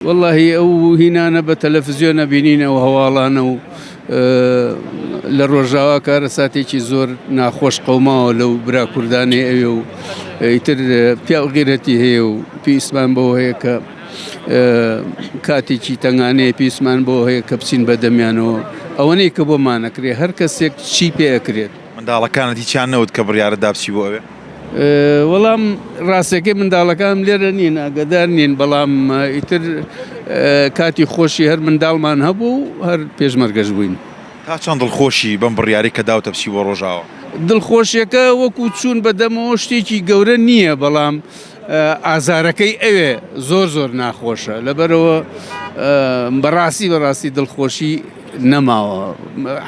وەڵاهی ئەو هینانە بە تەلەفزیۆنە بینین ئەو هەواڵانە و لە ڕۆژاوا کارەساتێکی زۆر ناخۆش قەوماوە لەو برا کوردانەی ئەوێ و ئیتر پیاو غیرەتی هەیە و پێویستمان بەوە هەیە کە کاتێکی تەنگانەیە پێویستمان بۆ هەیە کە بچین بە دەمیانەوە ئەوەنەی کە بۆمانەکرێ هەر کەسێک چی پێ ئەکرێت. منداڵەکانت هیچیان نەوت کە بڕیارت دا بچی بۆ ئەوێ؟ وەڵام ڕاستەکەی منداڵەکانم لێرە نین ئاگدار نین بەڵام ئیتر کاتی خۆشی هەر منداڵمان هەبوو و هەر پێشمەرگەش بووین. تا چەند دڵخۆشی بەم بڕیارەی کە داوتە بچی بۆ ڕۆژاوا؟ دڵخۆشیەکە وەکو چوون بە دەمەوە شتێکی گەورە نییە بەڵام ئازارەکەی ئەوێ زۆر زۆر ناخۆشە لەبەرەوە بەڕاستی بەڕاستی دڵخۆشی نەماوە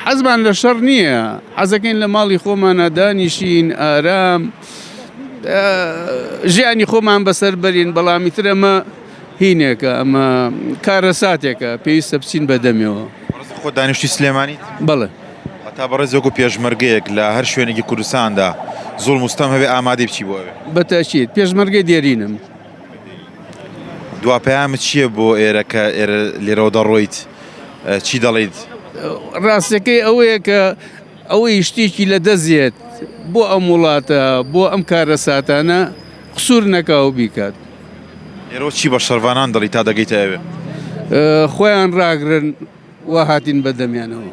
حەزمان لە شەڕ نییە حەزەکەین لە ماڵی خۆمانە دانیشین ئارام ژیانی خۆمان بەسەر بەرین بەڵامی تر ئەمە هینێکە ئەمە کارەساتێکە پێویستە بچین بە دەمەوە خۆ دانیشتی سلێمانی بەڵێ هەتا بەڕێز وەکو پێشمەرگەیەک لە هەر شوێنێکی کوردستاندا زوڵم و ستەم هەبێ ئامادەی بچی بۆ ئەوێ؟ بە تەئکید، پێشمەرگەی دێرینم. دوا پەیامت چییە بۆ ئێرە کە ئێرە لێرەوە دەڕۆیت چی دەڵێیت؟ ڕاستەکەی ئەوەیە کە ئەوەی شتێکی لە دەست یەت بۆ ئەم وڵاتە بۆ ئەم کارەساتانە قسوور نەکا و بیکات. لێرەوە چی بە شەڕڤانان دەڵێی تا دەگەیتە ئەوێ؟ خۆیان ڕاگرن. وا هاتین بە دەمیانەوە.